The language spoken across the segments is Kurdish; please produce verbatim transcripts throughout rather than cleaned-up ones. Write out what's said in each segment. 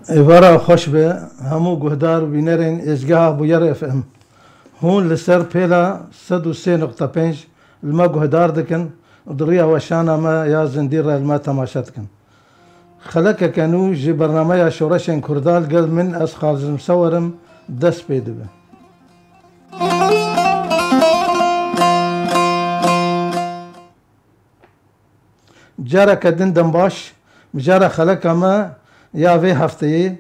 Êvara xweş be hemû guhdar û bînerên êzgeha Bûyer F M. Hûn li ser pêla sed û sê nokta pênc li me guhdar dikin û di riya weşana me ya zindî re li me temaşe dikin. Xelekeke nû ji bernameya Şoreşên Kurda li gel min ez Xalid Misewer im, dest pê dibe. Careke din dem baş, mijara xeleka me ya vê hefteyê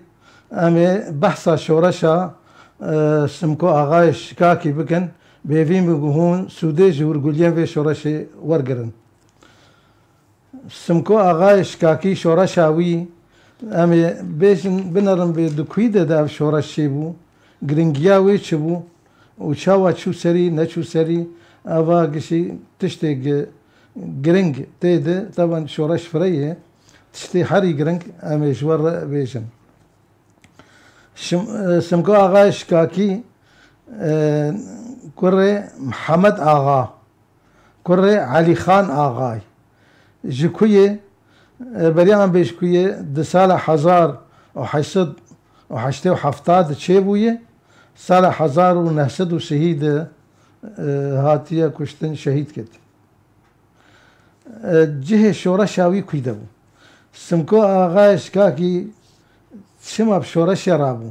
em ê behsa şoreşa, e, Simko Axayê Şikakî bikin, bêvî min ku hûn sûdê ji hûrguliyên vê şoreşê wergirin. Simko Axayê Şikakî şoreşa wî, em ê bêjin, binerin vê di kuyî de, de ev şoreş çêbû, giringiya wê çi bû û çawa çû serî, neçû serî, eva gişî tiştê gi-, giring tê de, teban şoreş fireyê, tiştê herî giring em ê ji we re bêjin. Şim-, e, Simko Axayê Şikakî, e, kurê Mihemed Axa, kurê Elîxan Axay. Ji ku ye? E, beriya em bê ji ku ye, di sala hezar û heşt sed û heştê û hefta de çêbûye, sala hezar û neh sed û sihî de, e, hatiye kuştin, şehîd ket. E, cihê şoreşa wî kû de bû? Simko Axayê Şikakî çima bi şoreşê rabû?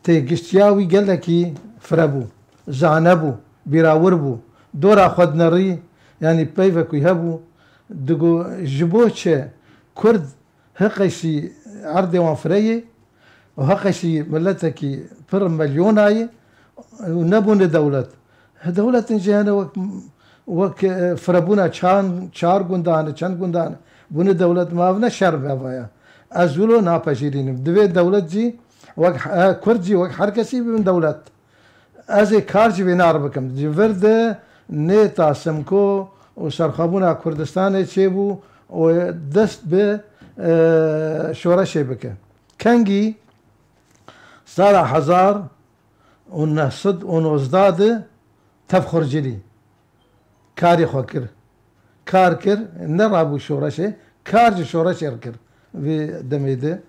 Têgiştiya wî gelekî fire bû, zane bû, bîrawir bû, dora xwe dinerî, yanî peyvekî hebû, digo, ji bo çi Kurd hiqeşî erdê wan fireyê û hiqeşî miletekî pir milyona ye û nebûne dewlet. He, dewletên jî hene wek, wek, e, firebûna çan-, çar gundan e, çend gundan e, bûne dewlet, ma ev ne şer be, eva ya. Ez wilo napejirînim. Divê dewlet jî wek, e, Kurd jî wek her kesî bibin dewlet. Ez ê kar ji vê nar bikim. Ji vir de nêta Simko û serxwebûna Kurdistanê çêbû û dest bi, e, şoreşê bike. Kengî sala hezar û neh sed û nozda de tev xurcilî karê xwe kir. Kar kir, nerabû şoreşê, kar ji şoreşê re kir vê demê de.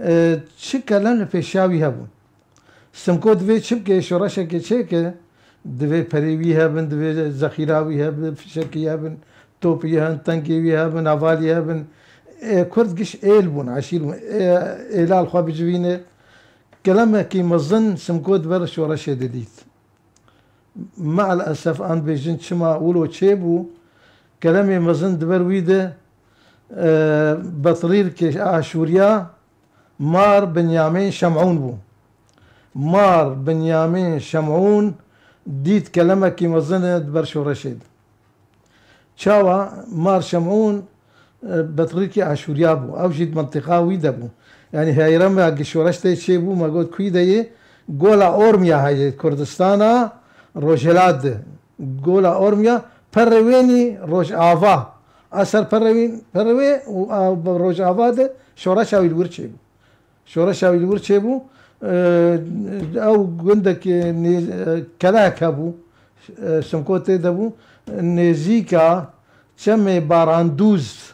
E, çi kelem li pêşiya wî hebûn. Simko divê çi bike, şoreşekê çêke, divê perê wî hebin, divê zexîra wî hebin, fişekî hebin, topî hebin, tenkê wî hebin, hevalî hebin. E, Kurd giş êl bûn, eşîr bûn. E, êla li xwe bicivîne. Kelemekî mezin Simko di ber şoreşê de dît. Me'el esef, an bêjin çima wilo çêbû, kelemê mezin di ber wî de, e, Betrîrkê Aşûriya Mar Binyamîn Şemûn bû. Mar Binyamîn Şemûn dît kelemekî mezin e di ber şoreşê de. Çawa? Mar Şemûn, e, Betrîkî Aşûriya bû. Ew jî di mentiqa wî de bû. Yanî heyre me gi şoreş tê çêbû, me got, kuyî de yê? Gola Ormiya heye, Kurdistana Rojhilat de. Gola Ormiya, perê wê nî Rojava. A ser perê wî, perê wê û a, Rojava de şoreşa wî li wir çêbû. Şoreşa wî li wir çêbû. E, ew gundek, e, nê-, e, kelehek hebû. E, Simko tê de bû. Nêzîka çemê Barandûz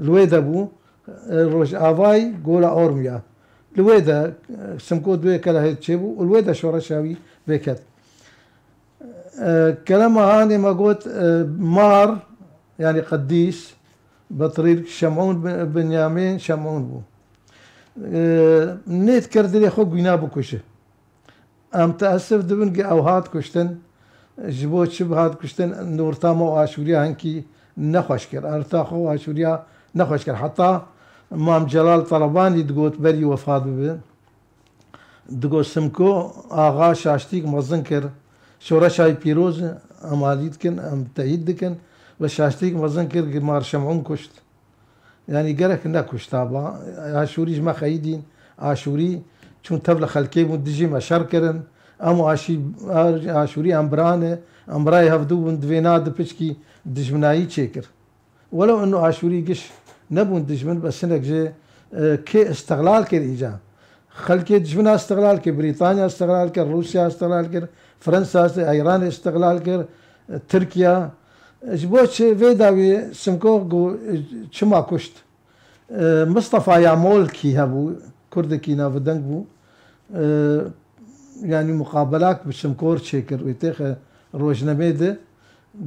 li wê de bû. E, Rojavayê Gola Ormiya. Li wê de, e, Simko di wê kelehê çêbû û li wê de şoreşa wî vêket. E, kelema hanê me got, e, Mar, yanî qedîs, Betrîrk Şemûn, Bi-, Binyamîn Şemûn bû. E, nêt kir dilê xwe guyna bikuje. Em teesif dibin ki ew hat kuştin. Ji bo çi bi hat kuştin? Orta me û Aşûriya hinkî nexweş kir. Orta xwe û Aşûriya nexweş kir. Heta Mam Celal Talebanî digot berî wefat bibe. Digot, Simko Axa şaştîk mezin kir, şoreşa wî pîroz e, em alî dikin, em teyîd dikin, ve şaştîk mezin kir, Mar Şemûn kuşt. Yanî gerek nekuşta ba. Aşûrî ji me xeyidîn, Aşûrî çûn tev li xelkê bûn, dijî me şer kirin. Em û Aşî-, Aşûrî em bira ne, em birayê hevdû bûn, divê na di piçkî dijminayî çêkir. Welew ino Aşûrî giş nebûn dijmin, bes hinek jê, e, kê istiqlal kir îca. Xelkê dijmina istiqlal kir, Brîtanya istiqlal kir, Rûsya istiqlal kir, Fransa, Îranê istiqlal kir, e, Tirkiya. E, ji bo çi vê dawî Simko got, e, çima kuşt? E, Mistefa Yamolkî hebû, Kurdekî navideng bû. E, yanî muqabelak bi Simko re çêkir. Wê têxe rojnemê de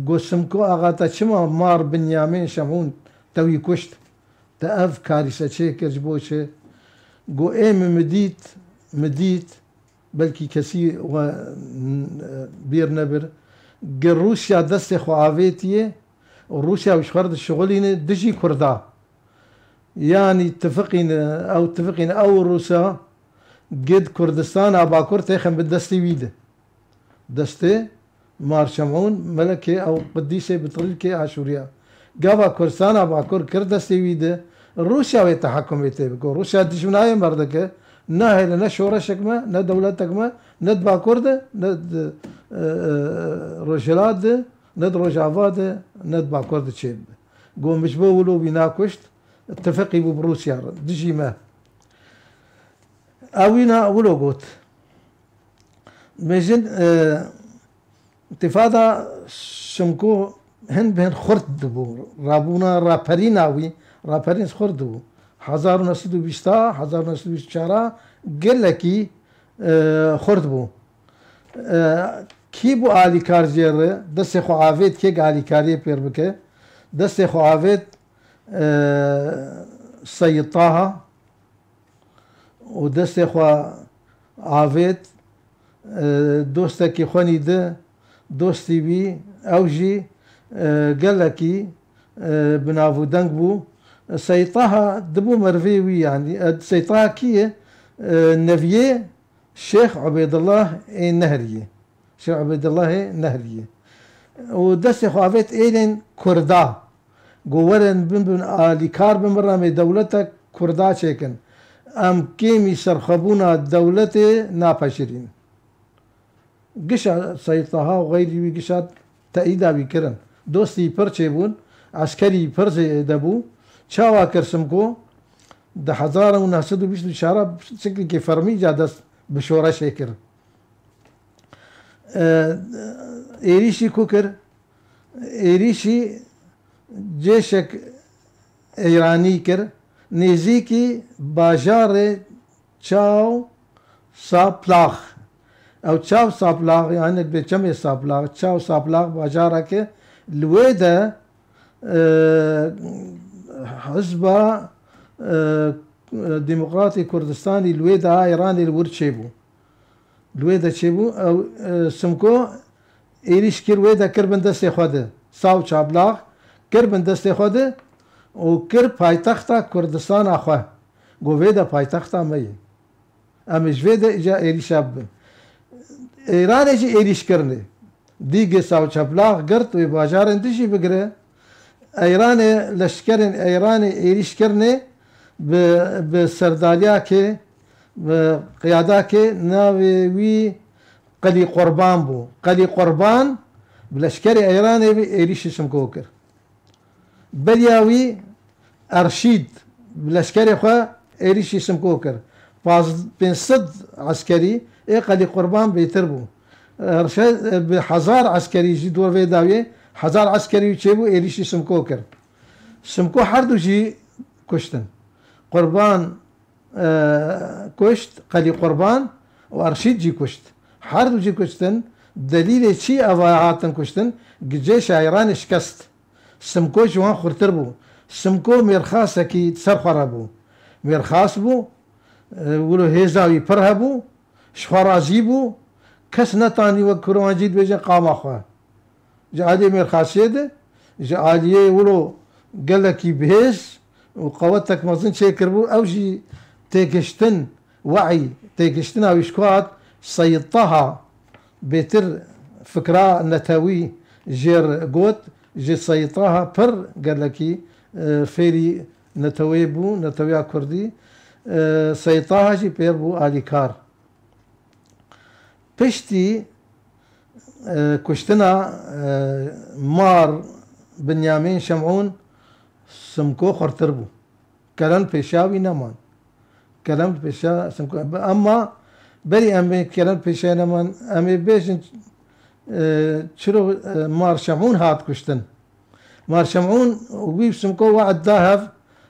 got, Simko axa te çima Mar Binyamîn Şemûn te wî kuşt? Te ev karîse çêkir ji bo çi? Got, ê min mi dît, mi dît, belkî kesî we, n-, bîr nebir. Gi Rûsya destê xwe avêtiye û Rûsya ji xwe re dişixulîne dijî Kurda. Yanî tifiqîne, ew tifiqîne, ew Rûsa gid Kurdistana Bakur têxin bi destê wî de. Destê Mar Şemûn, melekê ew qidîsê bi tirîlkê Aşûriya. Gava Kurdistana Bakur kir destê wî de, Rûsya wê tehekumê tê biko. Rûsya dijminayê merdeke, nahêle ne şoreşek me, ne dewletek me, ne di Bakur de, ne di, e, e, Rojhilat de, ne di Rojava de, ne di Bakur de çêbibe. Got, min ji bo wilo wî nakuşt, tifiqî bû bi Rûsya re, dijî me. Ew wîna wilo got. Bêjin, e, Întifada Simko hin bi hin xurt dibû. Rabûna, raperîna wî, raperîn xurt dibû. Hezar û neh sed û bîst a, hezar û neh sed û bîst û çar a gelekî, e, xurt bû. E, kî bû alîkar jê re? Destê xwe avêt kêk alîkariyê pêr bike? Destê xwe avêt, e, Seyid Taha û destê xwe avêt, e, dostekî xwenî di, dostî wî, ew jî, e, gelekî, e, bi nav û deng bû. Seyid Taha dibû merivê wî, yanî, e, Seyid Taha kî ye? E, neviyê Şêx Ubeydullah ê Nehriyê. Şêx Ubeydullah ê Nehriyê. Û destê xwe avêt êlên Kurda. Got, werin bin bin alîkar bin min re, em ê dewletek Kurda çêkin. Em kêmî serxwebûna dewletê napeşirîn. Gişa Seyid Taha û xeyrî wî gişa teîda wî kirin. Dostî pir çêbûn, eskerî pir zêde bû. Çawa kir Simko? Di hezar û neh sed û bîst û çar a şiklekî fermî ca dest bi şoreşê kir. E, êrîşî ku kir? Êrîşî cêşek Îranî kir, nêzîkî bajarê Çaw Saplax. Ew Çaw Saplax, yanî bê çemê Saplax, Çaw Saplax bajareke li wê de, e, Hizba, e, Demokratê Kurdistanî li wê de a Îranê li wir çêbû. Li wê de çêbû, ew, e, Simko êrîş kir, wê de kir bin destê xwe de. Saw Çablax kir bin destê xwe de û kir paytexta Kurdistana xwe. Got, vê de paytexta me ye. Em ê ji vê de îca êrîşa bibin. Îranê jî êrîş kirine. Dîgê Saw Çablax girt wê bajarên dijî bigire. Îranê, leşkerên Îranê êrîş kirine bi, bi serdaliyakê, bi qiyadakê navê wî Qelî Qurban bû. Qelî Qurban bi leşkerê Îranê ve êrîşî Simko kir. Beriya wî Erşîd bi leşkerê xwe êrîşî Simko kir. Paz-, pênc sed eskerî ê Qelî Qurban bêtir bû. Erşe-, bi hezar eskerî jî dor vê dawiyê, hezar eskerî wî çêbû, êrîşî Simko kir. Simko her du jî kuştin. Qurban, e, kuşt, Qelî Qurban û Erşîd jî kuşt. Her du jî kuştin. Delîlê çi eva hatin kuştin? Gicê şairanê şikest. Simko ji wan xurtir bû. Simko mêrxasekî ser xwe re bû. Mêrxas bû, e, wilo hêza wî pir hebû, ji xwe razî bû, kes netanî wek kurmancî dibêje qama xwe. Ji aliyê mêrxasiyê de, ji aliyê wilo gelekî bihêz û qewetek mezin çêkiribû, ew jî têgihiştin, we'î, têgihiştina wî ji ku hat, Seyid Taha bêtir fikra netewî jê re got, ji Seyid Taha pir gelekî, e, fêrî neteweyê bû, neteweya kurdî. E, Seyid Taha jî pêr bû alîkar. Piştî, e, kuştina, e, Mar Binyamîn Şemûn, Simko xurtir bû. Kerem pêşa wî neman. Kerem pêşa Simko. Emma berî em ê kerem pêşa neman, em ê bêjin, e, çiro, e, Mar Şemûn hat kuştin. Mar Şemûn wî Simko we'd da hev,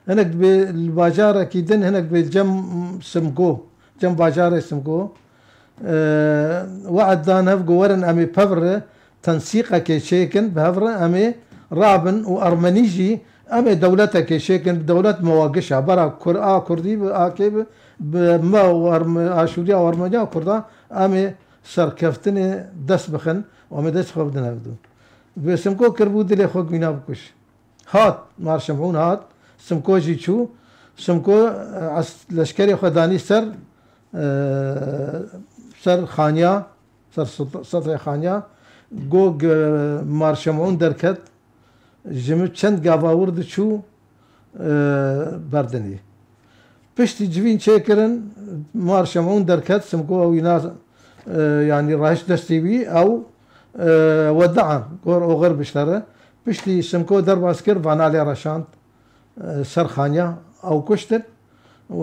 Hinek dibê li bajarekî din, hinek dibê cem Simko, cem bajarê Simko. E, we'd dan hev ku werin em ê pev re tensîqekê çêkin, bi hev re em ê rabin û Ermenî jî em ê dewletekê çêkin, bi dewlet me wa giş a, bera Kur-, a Kurdî bi, a kê bi, bi me û Erme-, Aşûriya û Ermeniya û Kurda em ê serkeftinê dest bixin û em ê dest xwe bidin hevdû. Bi Simko kiribû dilê xwe gwîna bikuş. Hat, Mar Şemûn hat, Simko jî çû. Simko, e, es-, leşkerê xwe danî ser, e, ser xaniya, ser sed-, sedrê xaniya. Go, e, Mar Şemûn derket, ji min çend gava wir diçû, e, berdinî. Piştî civîn çêkirin, Mar Şemûn derket, Simko ew îna, e, yanî rahişt destê wî, ew, e, wedaa, gor oxir biştere. Piştî Simko derbas kir, Vanalê reşand, e, ser xaniya, ew kuştin û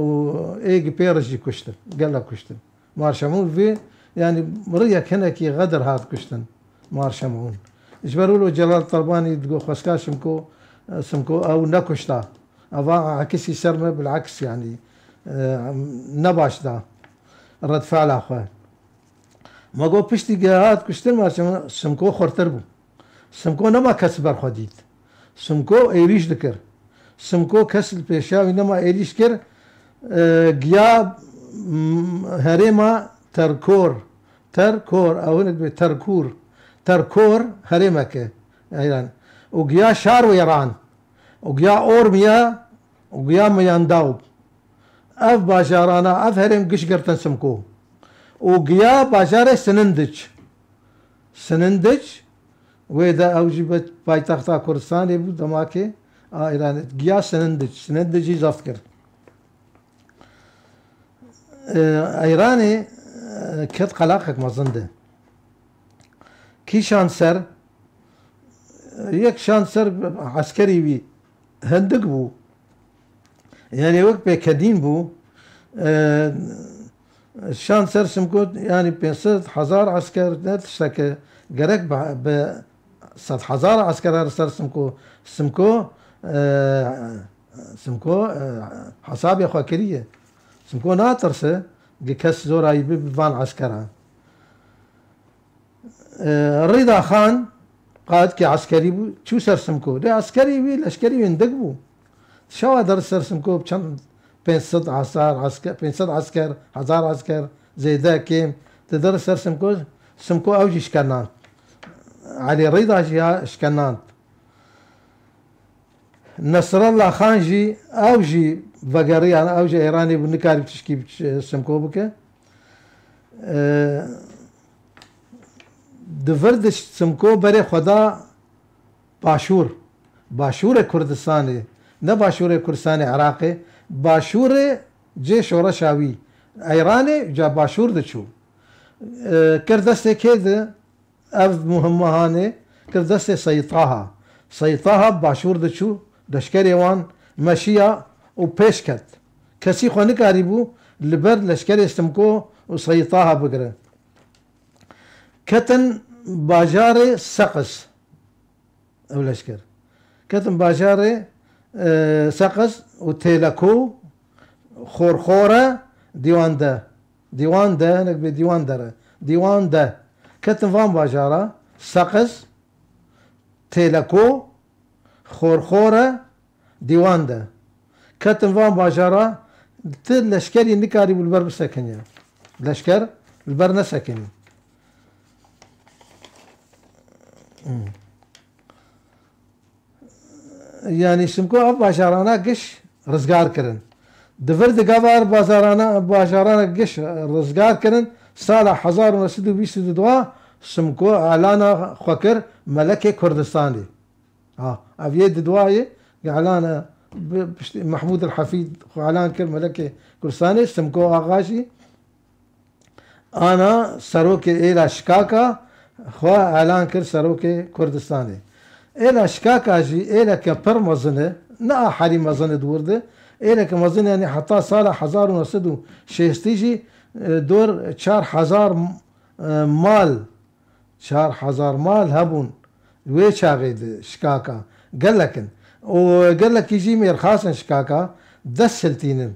ê gi pê re jî kuştin, gelek kuştin. Mar Şemûn vê, yanî riyek hinekî xedir hat kuştin Mar Şemûn. Ji ber wilo Celal Talbanî digo xweska Simko, Simko ew nekuşta. Eva ekisî ser me bileks, yanî, e, ne baş da redfe'la xwe. Ma got piştî ge hat kuştin Mar Şemûn, Simko xurtir bû. Simko nema kes ber xwe dît. Simko êrîş dikir. Simko kes li pêşiya wî nema êrîş kir. E, giya, m, herêma Terkor. Terkor, ew hinek dibê Terkûr. Terkor herêmeke Îran. Û giya Şarwêran. Û giya Ormiye. Û giya Meyandawb. Ev bajarana, ev herêm giş girtin Simko. Û giya bajarê Sinindic. Sinindic, wê de ew jî bi paytexta Kurdistanê bû, demakê a Îranê. Giya Sinindic, Sinindicî zeft kir. Ee, Îranê, e, ket qelaqek mezin de. Kî şan ser, yek şan ser eskerî wî hindik bû. Yanî wek pêkedîn bû. Ee, Şan ser Simko, yanî pênc sed hezar esker ne tişteke gerek bi, bi sed hezar esker her ser Simko. Simko, e, Simko, e, hesabê xwe kiriye. Simko natirse, gi kes zora wî bi, bi van eskeran. E, Rîda Xan qaidkê eskerî bû, çû ser Simko. Lê eskerî wî, leşkerî wî hindik bû. Şawa der ser Simko çend pênc sed hezar esker, pênc sed esker, hezar esker zêde kêm. Di der ser Simko, Simko ew jî şkenand. Elî Rîda jî ya şkenand. Nesrallah Xan jî, ew jî vegeriyan, ew jî Îranê bû, nikarî tişkî bi Simko bike. E, di vir de Simko berê xwe da Başûr. Başûrê Kurdistanê, ne Başûrê Kurdistanê Iraqê, Başûrê cê şoreşa wî Îranê, ca Başûr diçû. E, kir destê kê de, ev muhimmehanê kir destê Seyîd Taha. Seyîd Taha Başûr diçû, leşkerê wan meşiya û pêş ket. Kesî xwe nikarîbû li ber leşkerê Simko û Seyîd Taha bigire. Ketin bajarê Seqiz. Ew leşker. Ketin bajarê, e, Seqiz û Têleko, Xorxore, Dîwande. Dîwande, hinek bê Dîwande re. Dîwande. Ketin van bajara, Seqiz, Têleko, Xorxore, Dîwande. Ketin van bajara, ti leşkerî nikarîbû li ber bisekiniye. Leşker li ber nesekinî. Hmm. Yanî Simko ev bajarana giş rizgar kirin. Di vir de gava ev bazarana, bajarana giş rizgar kirin, sala hezar û neh sed û bîst û du Simko elana xwe kir Melekê Kurdistanê. Ha, ev yê di duayê gelane bi, piştî Mehmûd el Hefîd xwe elan kir Melekê Kurdistanê, Simko Axa jî ana serokê êla Şikaka xwe elan kir serokê Kurdistanê. Êla Şikaka jî êleke pir mezin e, ne a herî mezin e di wir de, êleke mezin e, yanî heta sala hezar û neh sed û şêstî jî, e, dor çar hezar, e, mal Çar hezar mal hebûn wê çaxê di Şikaka. Gelek in. û gelekî jî mêrxas in ji kaka, dest hiltînin,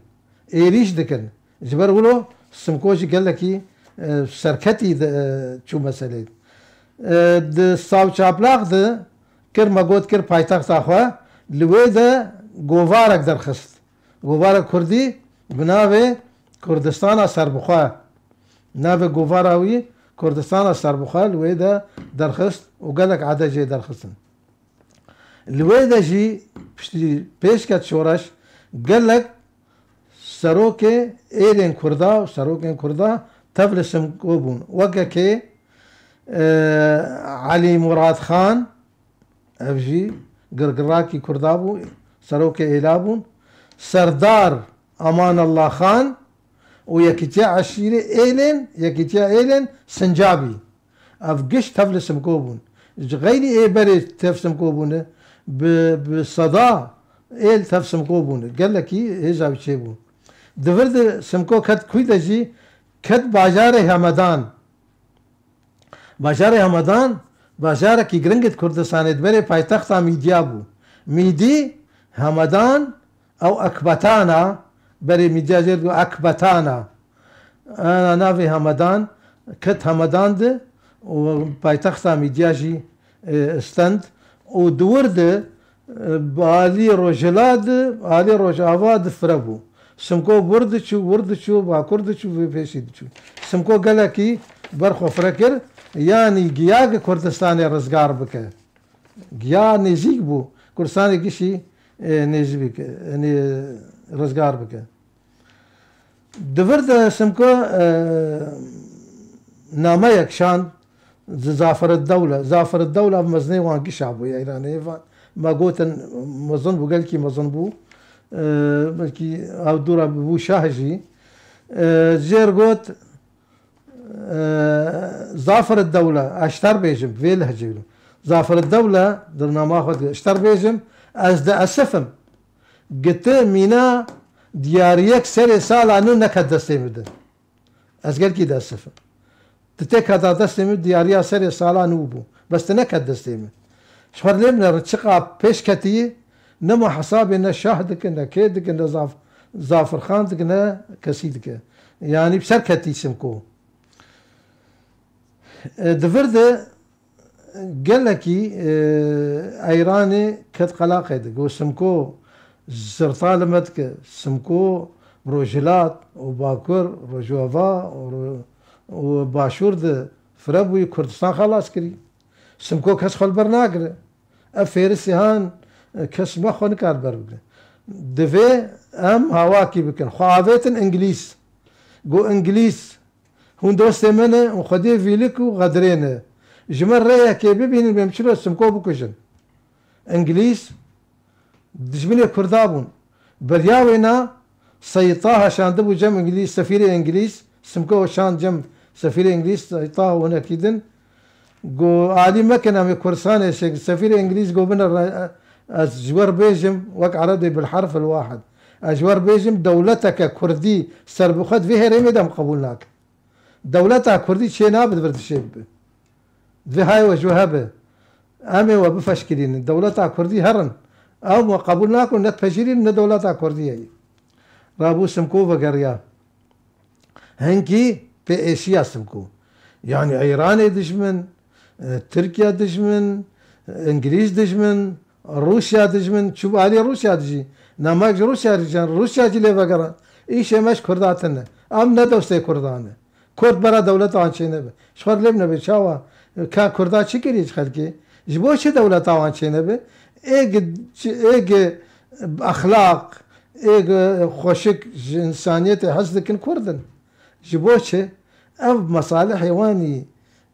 êrîş dikin. Ji ber wilo Simko jî gelekî, e, serketî di, e, çû meselê. E, di Sawçaplaq di kir, me got kir paytexta xwe, li wê de govarek derxist. Govarek kurdî bi navê Kurdistana Serbixwe. Navê govara wî Kurdistana Serbixwe li wê de derxist û gelek ede jê derxistin. Li wê de jî piştî pêş ket şoreş, gelek serokê êlên Kurda û serokên Kurda tev li Simko bûn. Weke kê, e, Elî Murad Xan, ev jî girgirakî Kurda bû, serokê êla bûn. Serdar Amanallah Xan û Yekîtiya Eşîrê Êlên, Yekîtiya Êlên Sincabî. Ev giş tev li Simko bûn. Ji xeyrî ê berê tev Simko bûne, bi, bi seda êl tev Simko bûne. Gelekî hêja wî çêbû. Di vir de Simko ket kûy de jî ket bajarê Hemedan. Bajarê Hemedan, bajarekî giring di Kurdistanê, di berê paytexta Mîdya bû. Mîdî, Hemedan, ew Ekbetana, berê Mîdya jê digot Ekbetana. Ana navê Hemedan, ket Hemedan di û paytexta Mîdya jî, e, stend û di wir de Bi alî Rojhilat, alî Rojava di fire bû. Simko wir diçû, wir diçû, bakur diçû, vê pêşî diçû. Simko gelekî ber xwe fire kir, yanî giya ki Kurdistanê rizgar bike. Giya nêzîk bû, Kurdistanê gişî, e, nêzîk bike, yanî rizgar bike. Di vir de Simko, e, nameyek şand, Zafereddewle. Zafereddewle ev mezinê wan gişa bûye Îranê. Va-, me gotin mezin bû, gelkî mezin bû. E, belkî ew dûra bû şah jî. E, jêr got, e, Zafereddewle, ez ji te re bêjim, vê lehcê bû. Zafereddewle, di nama xwe de, ez ji te re bêjim, ez diesifim. Gi ti mîna diyariyek serê sala nû neket destê min de. Ez gelkî diesifim. Tu tê keta destê min, diyariya serê sala nû bû. Bes tu neket destê min. Ji xwe lê bine, çiqa pêş ketiyî, nema hesabê ne şah dike, ne kê dike, ne Zaf-, Zafirxan dike, ne kesî dike. Yanî bi ser ketî Simko. E, di vir de Gelekî, e, Eyranê ket qelaqê de. Got Simko zirta li me dike. Simko Rojhilat û Bakur, Rojava û Ro-, û Başûr de fire bûyî, Kurdistan xelas kirî. Simko kes xwe li ber nagire. Ev fêrisê han, e, kes me xwe nikar ber bigire. Divê em hawakî bikin. Xwe avêtin Îngilîz. Got Îngilîz Hûn dostê me ne û xwediyê vîlik û xedirê ne. Ji me rêyekê bibînin, bêm çilo Simko bikujin. Îngilîz dijminê Kurda bûn. Beriya wêna Seyîd Taha şandibû cem Îngilîz, sefîrê Îngilîz, Simko şand cem sefîrê Îngilîz, Seyîd Taha û hinekî din. Got, alî mekin, em ê Kurdistanê şêk. Sefîrê Îngilîz got, bine re-, ez ji we re bêjim, wek Ereb dê bil herf el wahid. Ez ji we re bêjim, dewleteke Kurdî serbixwe di vê herêmê de em qebûl nakin. Dewleta Kurdî çê nabe di vir dişê bibe. Divê hayê we ji we hebe. Em ê we bifeşkirînin. Dewleta Kurdî herin. Ew me qebûl nakin, ne dipejirînin, ne dewleta Kurdî heye. Rabû Simko vegeriya. Hinkî pê êşiya Simko. Yanî Îranê dijmin, e, Tirkiye dijmin, e, Îngilîz dijmin, Rûsya dijmin, çû alî Rûsya dijî. Namek ji Rûsya dijî, Rûsya jî lê vegeran. Îşê me ji Kurda tune. Em ne dostê Kurdan e. Kurd bera dewleta wan çênebe. Ji xwe lê nebe çawa? Ka Kurda çi kiriye ji xelkê? Ji bo çi dewleta wan çênebe? Ê gi, ê gi exlaq, ê gi xweşik ji însaniyetê hez dikin Kurd in. Ji bo çi? Ev mesalihê wan î,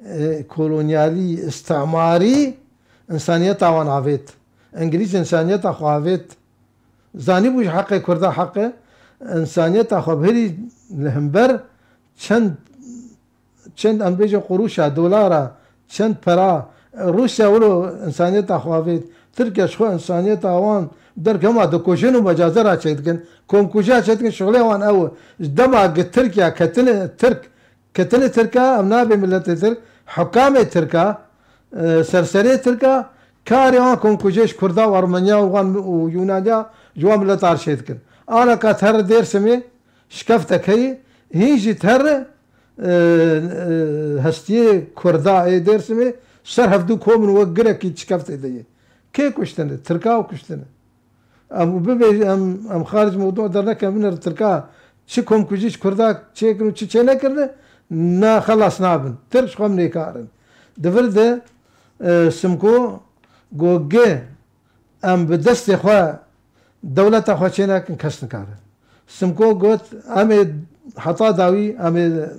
e, kolonyalî, îstimarî însaniyeta wan avêt. Îngilîz însaniyeta xwe avêt. Zanîbû ji heqê Kurda heq e, însaniyeta xwe bihêlî li hember çend, çend em bêjin qurûşa, dolara, çend pera, Rûsya wilo însaniyeta xwe avêt, Tirkiye ji xwe însaniyeta wan derg hema dikujin û mecazera çêdikin, komkujiya çêdikin, şixulê wan ew e. Ji dema gi Tirkiye ketine Tirk, ketine Tirka, em nabê miletê Tirk, hukamê Tirka, e, serserê Tirka, Karê wan komkujê ji Kurda û Ermeniya û wan û Yunaniya ji wan mileta re çê dikin. Ana ka terê Dêrsimê şikeftek heye, hîn jî terê, e, e, hestiyê Kurda ê Dêrsimê ser hevdû kom in, wek girekî şikeftê de ye. Kê kuştine? Tirka û kuştine. Em bibêjin, em, em xarij mewdû dernekin, binêrin Tirka çi komkujî ji Kurda çêkirin û çi çênekirine, na xelas nabin. Tirk ji xwe nêkar in. Di vir de, e, Simko got, gi em bi destê xwe dewleta xwe çênekin, kes nikare. Simko got, em ê heta dawî, em ê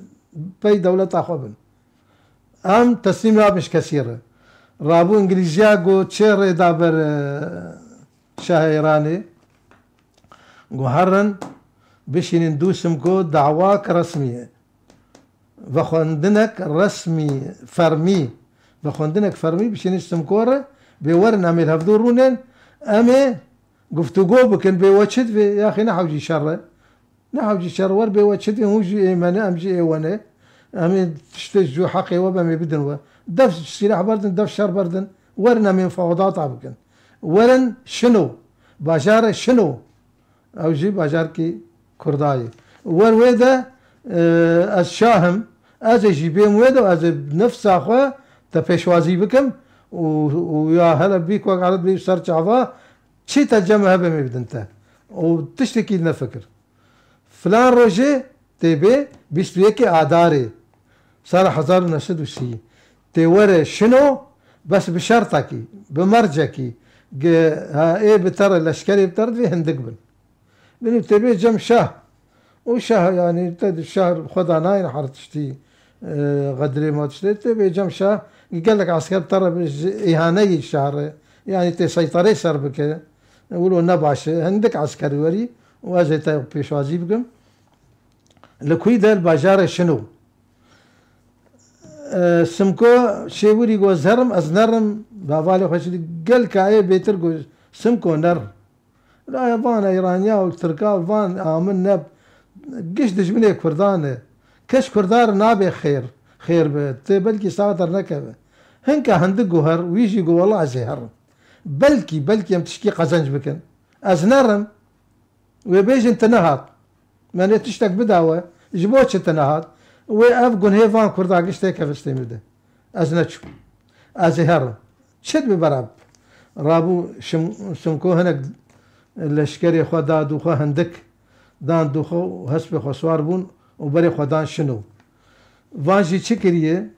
pey dewleta xwe bin. Em teslîm nabin ji kesî re. Rabû Îngilîziya got, çê rê da ber, e, şahê Îranê. Got, herin bişînin dû Simko dawak resmî ye. Vexwendinek resmî, fermî, vexwendinek fermî bişînin Simko re, bê werin em ê li hevdû rûnên, em ê guftûgo bikin, bê we çi divê, yaxê ne hewcî şer e. Ne hewcî şer, wer bê we çi divê, hûn jî ê me ne, em jî ê we ne. Em ê tiştê ji heqê we be, em ê bidin we. Def sîleh berdin, def şer berdin, werin em ê mufawedata bikin. Werin Şino, bajarê Şino. Ew jî bajarkî Kurda ye. Wer wê de, e, ez şah im, ez ê jî bêm wê de, ez ê nifsa xwe te pêşwazî bikim û, û ya hele bîk wek eret bî ser çava çi te cem hebe me bidin te. Û tiştekî nefikir. Filan rojê tê bê bîst û yekê Adarê sala hezar û neh sed û sî tê were Şino, bes bi şertekî, bi mercekî, ge, ha, ê bi te re, leşkerê bi te re divê hindik bin. Binî tê bê cem şah. Û şah, yanî te di şah xwe da nayên her tiştî, e, xedrê ma tiştê. Tê bê cem şah, gelek esker bi te re bi ji îhaneyê şah re, yanî tê seyterê ser bike. Wilo ne baş e. Hindik esker werî û ez ê te pêşwazî bikim. Li kuyî de? Li bajarê Şino. E, Simko Şêwirî got, ez herim, ez nerim. Hevalê xwe şidî gel kayê bêtir got, Simko ner. Laya van Îraniya û Tirka û van amin ne, giş dijminê Kurdan e. Kes Kurda re nabe xêr, xêr be. Tê belkî sax dernekeve. Hinka hindik guher, wî jî got, wela ez ê herim. Belkî, belkî em tişkî qezenc bikin. Ez nerim. Wê bêjin tu nehat. Me nê tiştek bida we. Ji bo çi tu nehat? Wê ev gunhê van Kurda giş têkeve stê min de. Ez neçûm. Ez ê herim. Çi dibe bera? Rabû Şim-, Simko hinek leşkerê xwe da dû xwe hindik. Dan dû xwe û hespê xwe siwar bûn û berê xwe dan Şino. Van jî çi kiriye?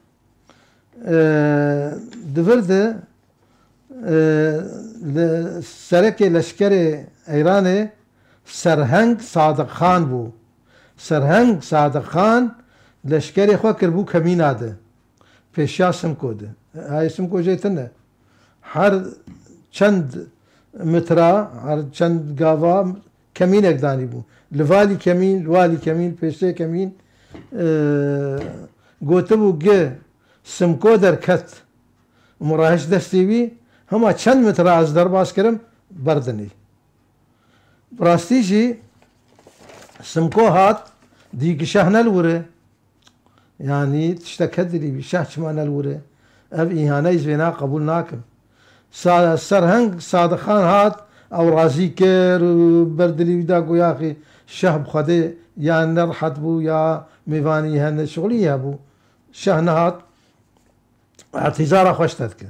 E, di vir de, e, li serekê leşkerê Eyranê Serheng Sadiq Xan bû. Serheng Sadiq Xan leşkerê xwe kiribû kemîna de. Pêşiya Simko de. Hayê Simko jê tune. Her çend mitra, her çend gava kemînek danîbû. Li valî kemîn, li walî kemîn, pêştê kemîn, e, gotibû gi Simko derket û min rahiş destê wî, hema çend metre ez derbas kirim, berdinî. Bi rastî jî Simko hat, dî gi şah ne li wir e. Yanî tiştek heye dilî wî, şah çima ne li wir e? Ev îhane ez vêna qebûl nakim. Sa-, Serheng Sadiq Xan hat, ew razî kir û ber dilî wî da, got, yaxî şah bi Xwedê ya nerehet bû ya mêvanî hene şixulî hebû. Şah nehat, îtîzara xwe ji te dike.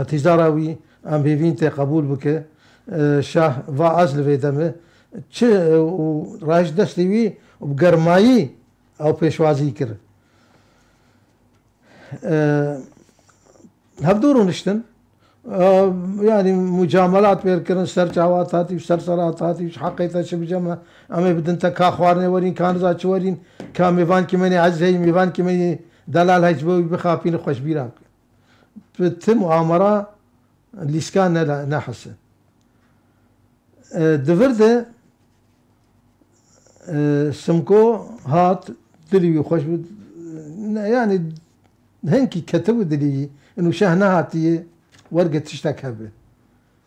Îtîzara wî em hêvîn tê qebûl bike. E, şah va ez li vê de me. Çi, e, û rahiş destê wî û bi germayî ew pêşwazî kir. E, hevdû rûniştin. E, yanî mucamelat pêr kirin, ser çavat hatî, ser serat hatî, ji heqê te çi bicem, em ê bidin te, ka xwarinê werîn, ka niza çi werîn, ka mêvankî me nê ez hey, mêvankî me nê delal hey, ji bo wî bixapînin, xwe ji bîra bikin. Bi ti muamera lîska ne, nehese. E, di vir de, e, Simko hat, dilî wî xweş bû. Ne, yanî hinkî ketibû dilî wî. Û şah nehatiye, werge tiştek hebe.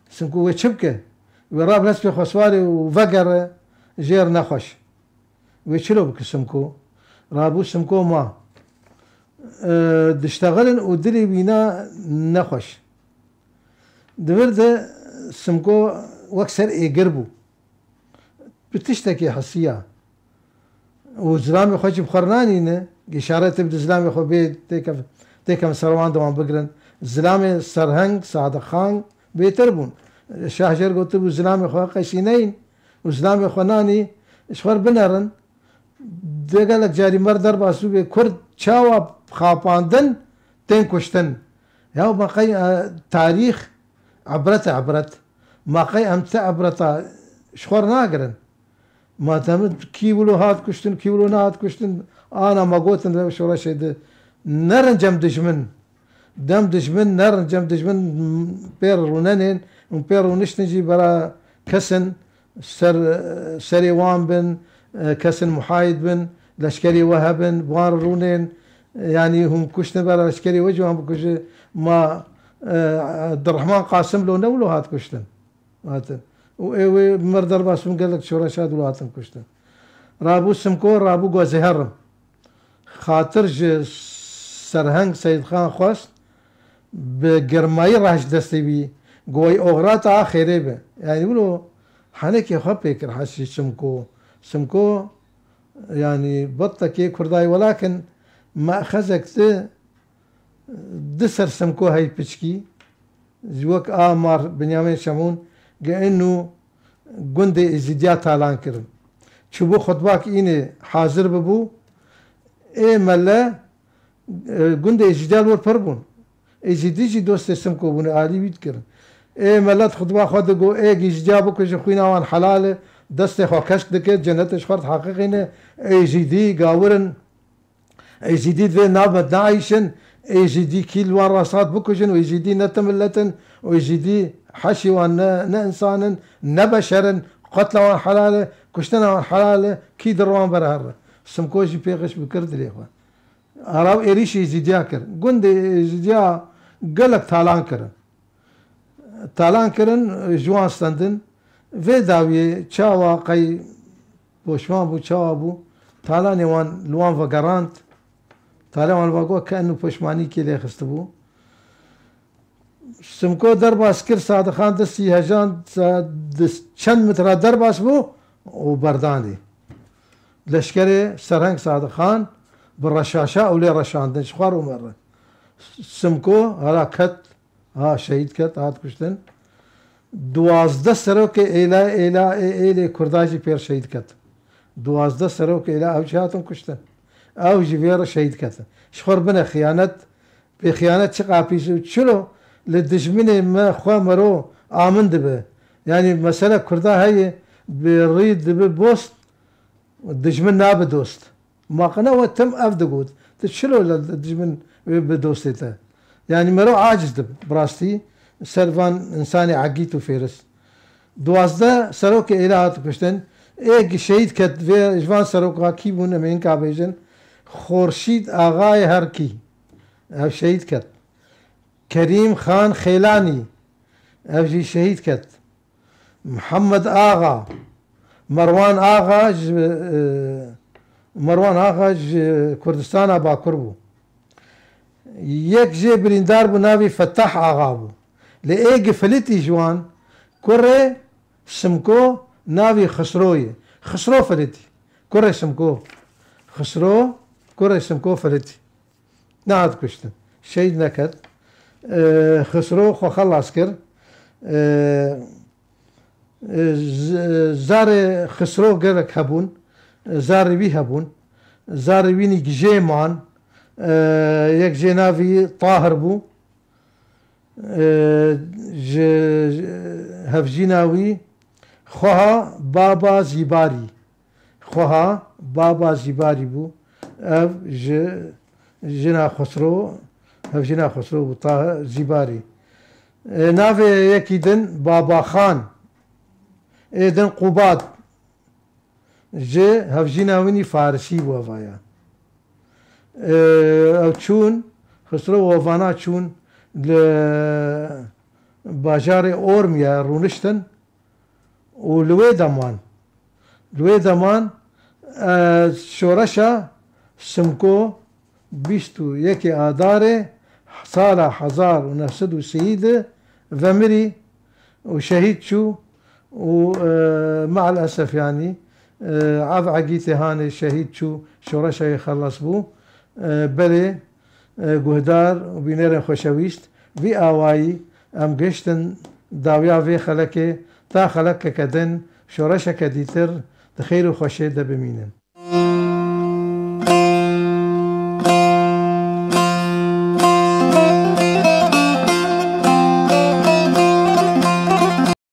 Simko wê çi bike? Wê rabe hespê xwe siwarê û vegere jêr nexweş. Wê çilo bike Simko? Rabû Simko ma. E, diştexilin û dilê wîna nexweş. Di vir de Simko wek ser êgir bû. Bi tiştekê hesiya. Û zilamê xwe jî bi xwe re nanîne. Îşaretê bide zilamê xwe bê têkev-, têkevin ser wan de wan bigirin. Zilamê Serheng, Sadiq Xan bêtir bûn. Şah jê re gotibû zilamê xwe qesî neyîn û zilamê xwe nanî ji xwe re binerin. Dê gelek carî me re derbas bûbê, Kurd çawa xapandin, tên kuştin. Ya ma qey, e, tarîx ibret e, ibret. Ma qey em ti ibreta ji xwe re nagirin. Ma demir kî wilo hat kuştin, kî wilo nehat kuştin, ana me gotin li şoreşê de nerin cem dijmin. Dem dijmin nerin cem dijmin pê re rûnenên û pê rûniştin jî bera kesin ser, serê wan bin, e, kesin muhayid bin, leşkerê we hebin, bi wan re rûnên, e, yanî hûn kuştin bera leşkerê we jî wan bikuje. Ma, e, Direhman Qasim lo ne wilo hat kuştin. Hatin. Û ê wê mir derbas bûn gelek şoreşa dû hatin kuştin. Rabû Simko, rabû Gozê Herim. Xatir ji Serheng Seyîdxan xwest bi germayî re ji destê wî, got, "Oxira te a xêrê be." Yanî wilo henekê xwe pê kir Heşî Simko. Simko, yanî betekê Kurda ye, welakin mexezek di, di ser Simko hey piçkî, ji wek a mar Binyamîn Şemûn, ge inu gundê Êzîdiya talan kirin. Çûbû xutbak înê hazir bibû, ê mele, e, gundê Êzîdiya li wir pir bûn. Êzîdî jî dostê Simko bûne, alî wî dikirin. Ê mele di xutba xwe de got, ê Êzîdiya bikuje, xwîna wan helal e, destê xwe kesk dike, cenetê ji xwe re diheqîqîne, Êzîdî gawir in. Êzîdî divê navbet neayîşin, Êzîdî kî li wan rast hat bikujin û Êzîdî ne ti milet in û Êzîdî heşî wan ne, ne însan in, ne beşer in, qetla wan helal e, kuştina wan helal e, kî di wan ber here. Simko jî pê xiş bikir dilê xwe. Araw êrîşî Êzîdiya kir. Gundê Êzîdiya gelek talan kirin. Talan kirin, ji wan stendin. Vê dawiyê çawa qey poşman bû, çawa bû, talanê wan li wan vegerand. Talanê wan vegot ke enu poşmanîkê lê xistibû. Simko derbas kir, Sadixan destî hejand, sa-, dis-, çend metre derbas bû û berdanê. Leşkerê Serheng Sadixan bi reşaşa ew lê reşandin ji xwe rû me re. Simko hela ket, ha şehîd ket, hat kuştin. Duwazdeh serokê êla, êla, ê, êlê Kurda jî pêr şehîd ket. Duwazdeh serokê êla ew jî hatin kuştin. Ew jî vê re şehîd ketin. Ji xwe re bine xiyanet, bê xiyanet çiqa pîs û çilo li dijminê me xwe mero amin dibe. Yanî mesele Kurda heye, bi rî dibe bost, dijmin nabe dost. Ma qine we tim ev digot. Tu çilo li dijmin wê bi dostê te? Yanî mero aciz dib, bi rastî, ser van însanê egît û fêris. Duwazdeh serokê êla hat kuştin. Ê gi şehîd ket vê ji van seroka kî bûn, em ê hinka bêjin. Xorşîd Axayê Herkî. Ev şehîd ket. Kerîm Xan Xêlanî. Ev jî şehîd ket. Mihemed Axa, Merwan Axa ji, e, Merwan Axa ji Kurdistana Bakur bû. Yek jê birîndar bû, navî Fetah Axa bû. Lê ê gi Filitî ji wan kurê Simko navî Xisro ye. Xisro Filitî. Kurê Simko. Xisro, kurê Simko Filitî. Nehat kuştin. Şehîd neket. E, Xisro xwe xelas kir. E, e, z-, zarê Xisro gelek hebûn. E, zarê wî hebûn. Zarê wî nî gijê man. E, yek jê navî Tahir bû. E, ji, ji hevjîna wî Xweha Baba Zîbarî. Xweha Baba Zîbarî bû. Ev ji jina Xusro, hevjîna Xusro bû, Tahir Zîbarî. E, navê yekî din Baba Xan. Ê din Qubad. Ji hevjîna wî nî Farisî bû evaya. E, ew çûn, Xusro û evana çûn li bajarê Ormiye rûniştin. Û li wê deman, li wê deman, e, şoreşa Simko bîst û yekê Adarê sala hezar û neh sed û sî de Vemirî û şehîd çû û, e, me'el esef, yanî, e, ev egîtê hanê şehîd çû, şoreşa wê xelas bû. E, belê, e, guhdar û bînerên xweşewîst, vî awayî em gihiştin dawiya vê xelekê, ta xelekeke din, şoreşeke dîtir di xêr û xweşê de bimînin.